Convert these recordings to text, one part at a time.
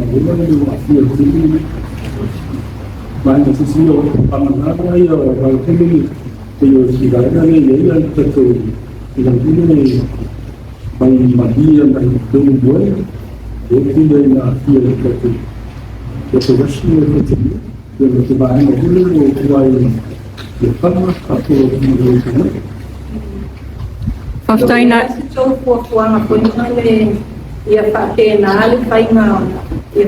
faigaluega e le o aafia i le taimi lenei. Vaega sisi o pagana ia o vaega foi lele pei o si vaega lea e i ai le tatou tulaga foi lele mai malie agai i totonu o Moe, lea e tele ai ina aafia i le tatou ashi lea e faitiolia. Ia ma se vaega foi lele o tua i Lefaga faasolo atu ma le Savaii. Faafetai na. Se tou fuafuaga foi lele ia faapena le faiga ia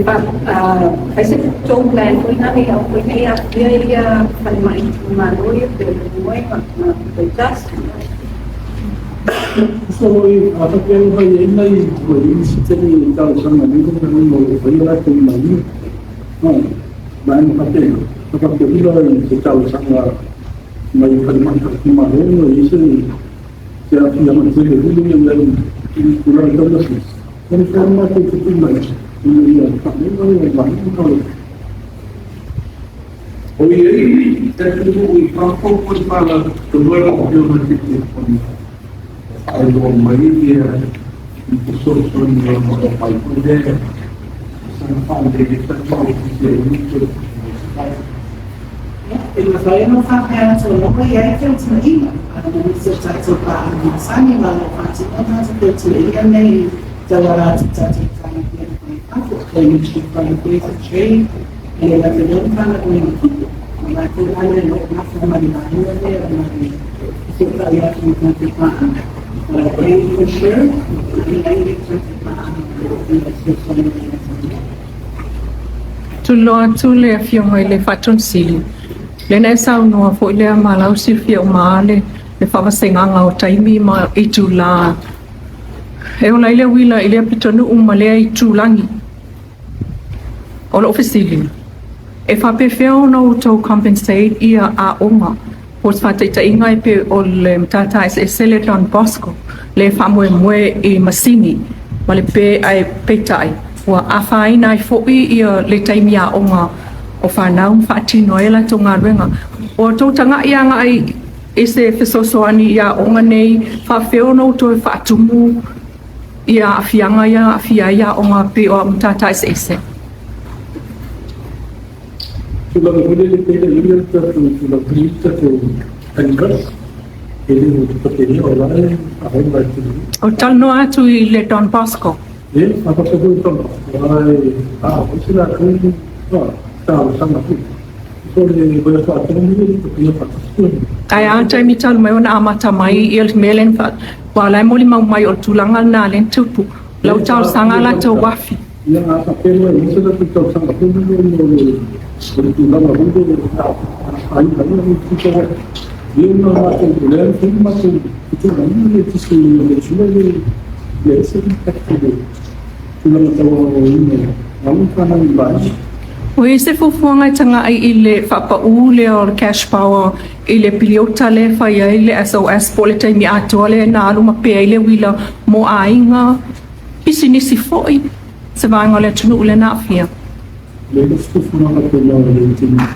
fai se tou plan foi lele ia aua foi ne i aafia ia falemai itumalo ia pei o Lemoe ma Vaitasi. So, a faapea ua i ai nai ua i ai nisi taimi e talosaga mai ai ma o faia latou malie. Vaega faapena, a faapea ula i se talosaga mai falemai faaitumalo ma i ai se aafiaga tele foi lele i ai i tulaga tau masini, e mafai ona matou tuuina mai ina ia faaleva ia vaega na o le O i ai se atunuu i fafo po o se faalapotopotoga lau Afioga i le Taitaifono e faailoa mai ni fesoasoani o lo o aumai foi lea e saga faalelei ai tatou ofisa e ui toe tuuina ai se tala. Ia, e mafai ona faapea atu o la ua i ai feutagaiga ma nisi o tatou paaga masani ma o lo o faatino tatou feutagaiga nei tauala atu i tatou Matagaluega mai fafo, le Ministry of Foreign Affairs and Trade, e le gata i lea o le Matagaluega o Tupe, o latou la lea o lo o nafa ma le vaega lea o le fesootai atu i tatou paaga. But I can for sure, e i ai le tatou paaga o lo o fia fesoasoani mai ia Samoa. Tuliloa atu le Afioga i le Faatonu Sili, lea na e saunoa foi lea ma lau silafia uma lava le faavasegaga o taimi ma itula e ola ai le uila i lea pitonuu ma lea itulagi. O lou fesili, e faapefea ona outou compensate ia aoga po o se faataitaiga e pei o le Matata Eseese le Don Bosco le faamoemoe i masini ma le pe ae peitai ua afaina ai foi ia le taimi aoga o fanau ma faatino ai a latou galuega. Ua outou tagai agai i se fesoasoani i aoga nei, faapefea ona outou faatumu ia aafiaga ia aafia ai aoga pei o Matata Eseese? Tulaga foi lele pei ona i ai le tatou tulaga foi lele tatou anniversary e le o faapena o la e faaauau mai le O talanoa atu i le Don Bosco. E faapea foi Don Bosco e faaauau se latou talosaga foi. So le vaiaso atoa lenei e faapea faatasi. Ae a taimi talu mai ona amata mai ia le mea lea na ua la e molimau mai o le tulaga lena lea na tupu. Lau talosaga latou afi. Ia, a faapea ua i ai se latou talosaga foi lele mo le tulaga foi lele ai ai le tupu ia na matou o lea foi matou fetuunaiga le tisi le sua le le se impact le tulaga tau aoaoina alo fanau i vaega. O i se fuafuaga e tagai i le faapau lea o le cash power i le piliota lea e fai ai le SOS po o le taimi atoa lea na alu ma pea ai le uila mo aiga, pisinisi foi, se vaega o le atunuu lea na aafia? Le se fuafuaga faapena o le taimi.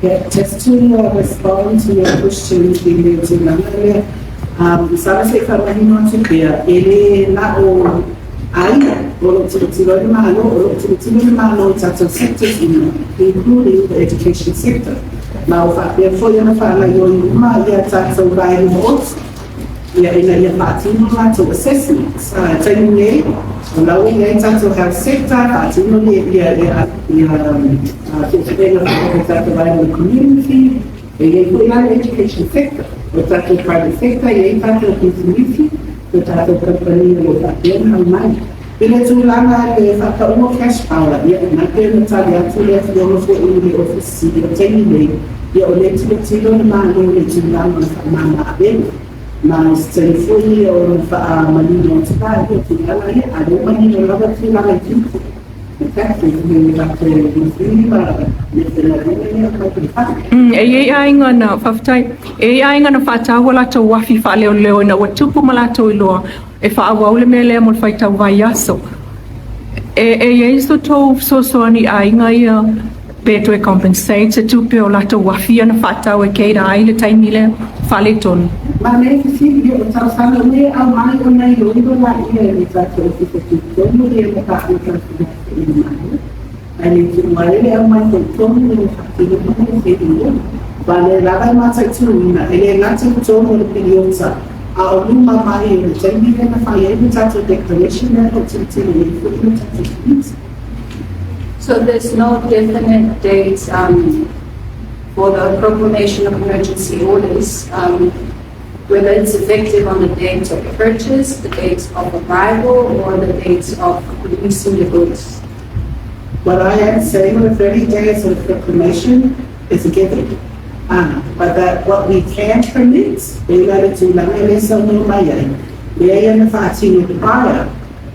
Yeah, just to respond to your question i le tulaga lea, masalo se i faamanino atu pea, e le na o aiga o lo o tilotilo ai le Malo, o lo o tilotilo le Malo i tatou sectors uma, including the education sector. Ma ua faapea foi ona faagaoioi uma ia tatou vaega maoti ia ina ia faatino latou assessments. Taimi nei, o la ua i ai tatou health sector, faatino ia suesuega foi o tatou vaega o le community, e i ai foi la le education sector, o tatou private sector, e i ai tatou pisinisi, o tatou kamupani o lo o faapea ona aumai. I le tulaga le faapau cash power, ia na pei ona tali atu le afioga foi i le Ofisa Sili o taimi nei, ia o le tilotilo le Malo i le tulaga o le faamama avega. Ma o se taimi foi o faamanino atu la ia tulaga ia, a lea manino lava tulaga i tupe. Exactly, le tatou masini ma le faigaluega ia mai le fale. E i ai aiga na, faafetai, e i ai aiga na faataua latou afi faaleoleo ina ua tupu ma latou iloa e faaauau le mea lea mo le faitau vaiaso. E i ai so outou fesoasoani i aiga ia pe toe compensate se tupe o latou afi ia na faatau e cater ai le taimi lea faaletonu? Ma le fesili ia o talosaga uma ia e aumai ona iloilo laia e le tatou Ofisa Tutotonu ia mataupu tau i le Malo. Ae le tuua ai le aumai tolotonu i le faatinoina o se iloiloga. Aua o lea lava e mataituina, e le gata i totonu o le piliota, a o luma mai o le taimi lea na fai ai le tatou declaration lea o lo o tilotilo i ai foi le tatou Komiti. So there's no definite date for the proclamation of emergency orders, whether it's effective on the date of purchase, the date of arrival, or the date of releasing the goods. What I am saying, the 30 days of proclamation is a given. But that what we can permit, e la le tulaga e le saunoa mai ai, lea ia na faatino prior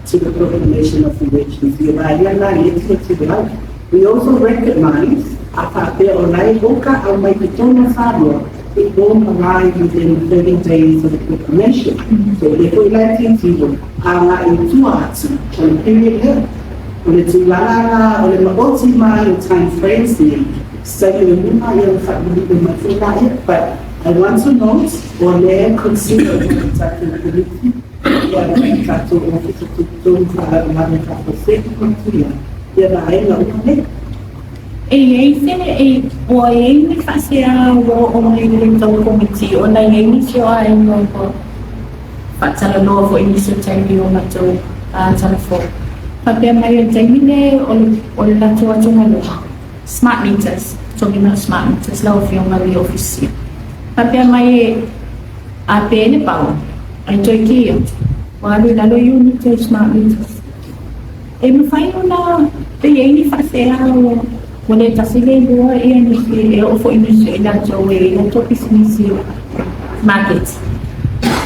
to the proclamation of emergency, ma ia na le tilotilo ai. We also recognize, a faapea o la e oka aumai totonu o Samoa, it won't arrive within 30 days of the proclamation. So le foi la e tilotilo, agai i tua atu o le period lea. O le tulaga la o le maoti mai o time frames nei, se taimi o luma ia ona faamulile mai foi laia. But I want to note, o lea e consider e le tatou Komiti ia le tatou Ofisa Tutotonu Faalavelave Faafuasei Komiti ia vaega uma nei. E i ai se, e, ua i ai ni faasea ua oo mai i le tou Komiti ona e i ai nisi o aiga ua faatalanoa foi i nisi o taimi o matou telefoni. Faapea mai o le taimi le o le, o le latou atugaluga, smart meters, talking about smart meters lau Afioga i le Ofisa Sili. Faapea mai e a pe le power, ai toe ki atu, ua alu i lalo unit o smart meters. E mafai ona pe i ai ni faasea ua ua le tasi le lua ia nisi e oo foi nisi o i latou e i ai latou pisinisi market.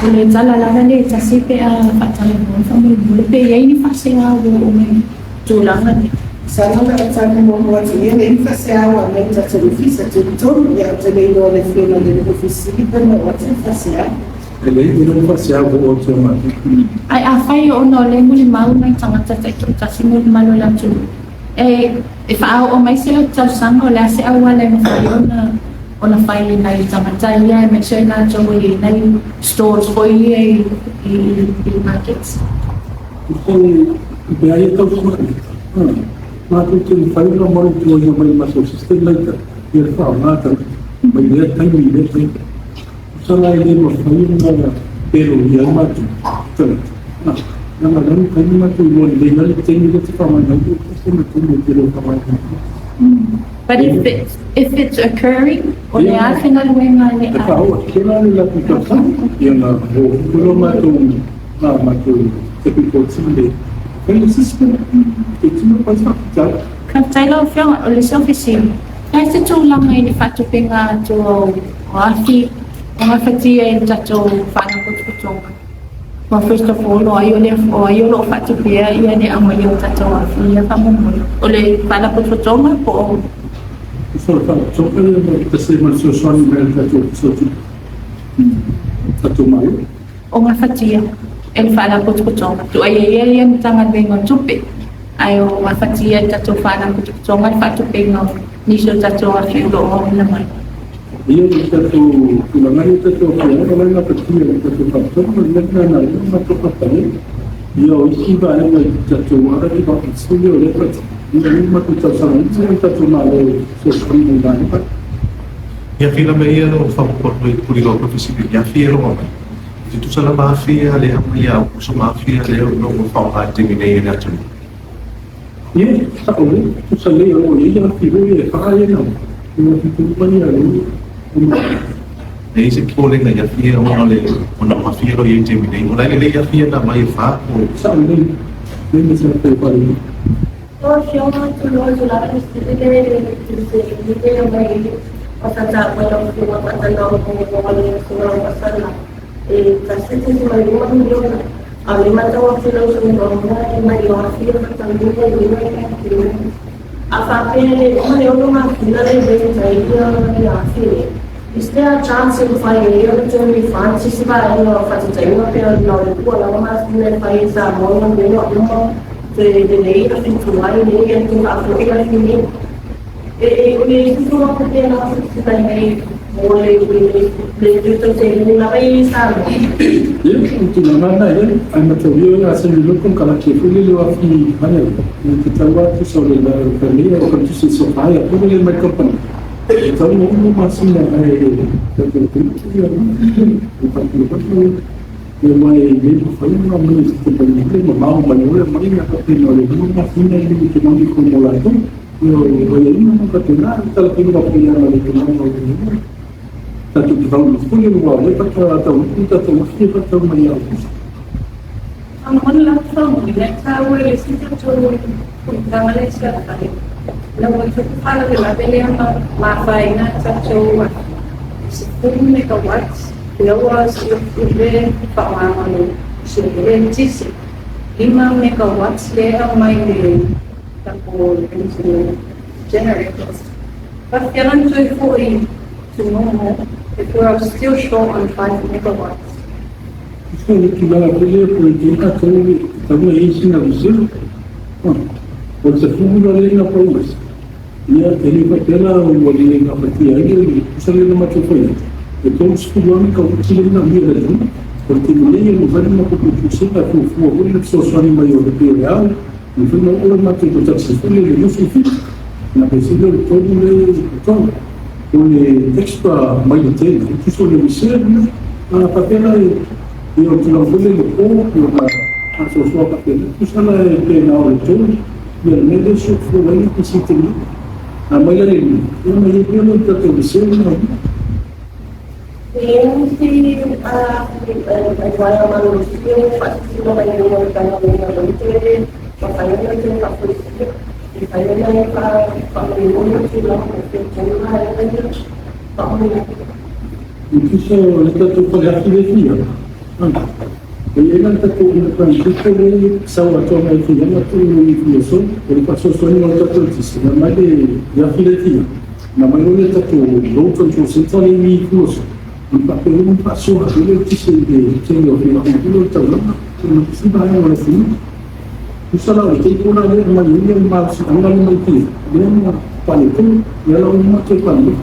O le tala lava le tasi pe a faatalanoa faamolemole pe i ai ni faasea ua oo mai tulaga nei. Masalo o le a tali muamua atu ia le faasea ua aumai i le tatou Ofisa Tutotonu, ia ou te le iloa le Afioga i le Ofisa Sili pe na oo atu le faasea. E leai, e le o faasea ua oo atu ia matou. Ae afai ona o lea e molimau nai tagata taitoatasi molimalo i le atunuu, e e faaoo mai se latou talosaga o le a se auala e mafai ona ona fai e nai tagata ia aemaise o i latou e i ai nai stores foi ia i i i markets. Ko mea ia tau sua'i, mātou te whai ona monitor ina mai matou system later, ia le whaonga tagata, mai lea taimi i lea taimi. Sala e le mafai ona peroia ai matou tagata. Leaga o lea e taimi matou iloa lelei ai le taimi lea te whaonga ai te customer taimi e te reo whaonga ai. But if it's, if it's occurring, o le a se galuega le E whaoa kera le latou tausaga, ia na hōpuku loa matou ngā matou technical team le whai le system, te tino pai whakatau. Faafetai lau Afioga, o le isi o fesili, e ai se tulaga i le faatupenga atu o afi o gafatia i le tatou faalapotopotoga? Well, first of all, o ai o le, o ai o lo o faatupea ia le aumaia o tatou afi ia faamolemole? O le faalapotopotoga po o... O le faalapotopotoga ia ma tasi ai ma le fesoasoani mai a le tatou Ofisa o Tupe, tatou Malo. O gafatia e le Faalapotopotoga. Tuaia ia ia Matagaluega o Tupe, ae o gafatia e le tatou Faalapotopotoga le faatupeina o nisi o tatou afi o lo o auina mai. Ia le tatou tulaga ia tatou afioaga la e gafatia e le tatou Faalapotopotoga, le mea lena na ia matou faafetai ai. Ia o isi vaega i tatou other departments foi ia o lea e faatino, ia lea matou talosaga ina le tatou Malo e fesoasoani mai i vaega. Ia fila mai ia lo faamopono i puli loa ka fesili i afi e loa mai. E tutusa lava afi ia le aumai ia Aukuso ma afi ia lea o lo o faaaoga i le taimi nei e le atunuu. Ie, sao lelei, tutusa lelei o lo o i ai afi foi e fa ia na o afi tonu mai ia le o E i ai se popolega i afi ia ona o le ona o afi ia o lo o i ai i le taimi nei. O la e lelei afi ia na aumai e fa po o. Sao lelei, lelei me se pe fa lelei. Lau Afioga, tulou tulaga le sili le le mai o sa taua lau Afioga faatalanoa mo le suaga e 1.2 miliona. A o le matau atu i lau saunoaga e mai o afi faataulima i luga i le atunuu. A faapea le uma le ono masina le rent ai ia le afi le. Is there a chance e mafai ai ona toe refund se isi vaega o faataitaiga pe na o le lua lava masina e fai e Samoa galuega uma toe lelei afi tuai nei ia toe faafoi afi nei? E o le tulaga faapena faafetai mai mo le le tautega lava i Samoa. Ia, o tulaga na ia, ai mataulia o le a saini loa le konekarate foi lele o afi hana ia, e tatau lava tusa o le faimea o ka tusa i supplier foi lele mai le kamupani. E tatau ona uma masina ae tatou ia e faapea ia mai le mafai ona aumai e se kamupani le mamao mai o le aumai na faapena o le 2 masina e le economical mo latou. Ia o aiaiga ma faapena, talafina faapea ma le tulaga o le tatou te vau foi le ua le faatoa taunuu tatou afi e faatau mai ia Aukuso. Amon la fau le tau le si tatou puitaga le sia fai. Na ua tupu faalavelave lea ma afaina tatou 10 megawatts lea ua si'i le faaaogaga o le eletise. 5 megawatts lea aumai le tatou generators. Faafefea la toe fo'i to normal if we are still short on 5 megawatts? Tusa o le tulaga foi lea po o le tei tatou tatau ona i ai sina reserve. O le 10 la lea na pau ese. Ia, e le faapea la ua le gafatia ai le tusa lea na matou fai atu. E 30 lava megawati lea na manaomia e le atunuu. O le taimi nei e mafai ona matou puipui e fuafua foi le fesoasoani mai o le pei o le ao, e mafai ona oo le matou production foi lele i le 27. Na measili o le 3 le totonu. O le extra mai le tele, e tusa o le reserve lea. A faapea la ia o le tulaga foi lea i le po, ona faasoasoa faapena. Tusa la e pe na o le 3, ia le mea lea e shortfall ai le pisi tele. A mai la le 5, ia ona i ai pea lea o le tatou reserve na. E nisi vaega malolosi e faatino mai i luga o le Matagaluega o le mafai ona toe faafoisia e mafai ona faamanino le tulaga o feutagaiga ia faamanino. E tusa o le tatou faleafi le fia. E i ai la le tatou underground cable le sau atoa mai Fiaga tuu i Fuluaso, o le faasoasoaina o le tatou eletise, na mai le afi le fia, na mai loa le tatou load control center le i Fuluaso, ona faapea loa ona faasoa atu le eletise i le tele o afioaga foi lea o le taulaga, ma isi vaega o le atunuu. Tusa la o le cable la lea e aumai ai le malosiaga le mai Fia, lea na faaletonu, lea la ua matou faaleleia.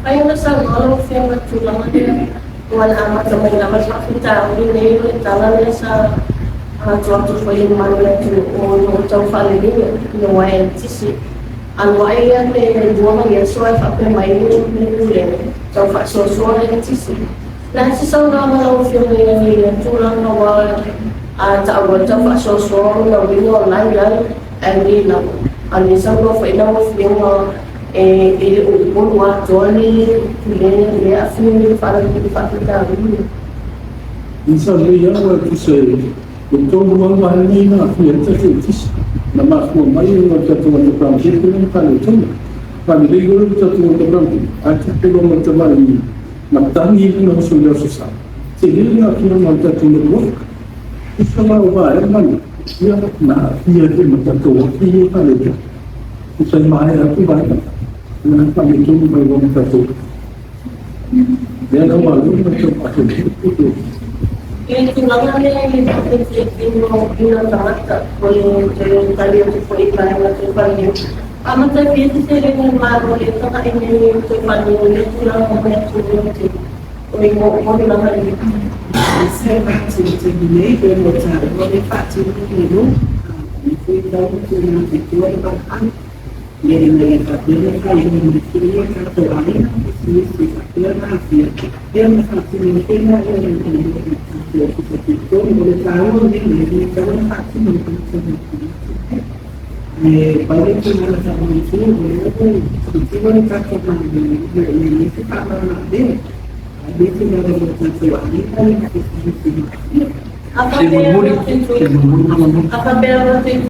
Fai ona saunoa lau Afioga i le tulaga lea ua le amata mai lava le faafitauli nei o le tala lea sa atu atu foi i le mamalu o le atunuu o lo o tau faaleleia ina ua eletise. Alu ae ia le 2 vaiaso ae faapea mai le Pulega tau faasoasoa le eletise. Le a se saunoaga lau Afioga i le tulaga ua taua tau faasoasoa o na uiga o la i ai ae le lava. A o le saunoa foi lau Afioga e le o upolu atoa le le aafia i le faafitauli. Isa lelei lava e tusa e 3 lava vaega ia na aafia ai le tatou eletise. Na mafua mai ona o le tatou underground cable lea na faaletonu. Faalelei loa le tatou underground cable, ae tupu loa ma le tamai matagi lea na oso i le Aso Sa. Tele le aafiaga o le tatou network. Tusa la o vaega na, ia na aafia ai foi ma tatou afi ia faaletonu. Tusa e maea atu vaega na, na faaletonu mai loa ma tatou. Lea la ua alu ma tatou faaletonu. I le tulaga lea i le faataitaiga o tagata o le toe tali atu foi i vaega toe faalelei. Amata fia se seleni a le Malo lea tagai nei toe faalelei le tulaga o le atunuu te o i mo tulaga i Se faatino nei pe mo taua le faatino le lo e foi tau tuna te tua le valaau le ina ia faapea le faailoa mai foi ia tatou aiga pisinisi faapea na afia ia ma faatino foi la ia le tatou ofisa tutotonu o le taua lenei le tatau ona faatino le faatino e pai le tulaga faamautu o lea ua tilotilo le tatou Malo ina ia i ai se faamama-avega a le tulaga mo tatou aiga le pisinisi ma afia. A faapea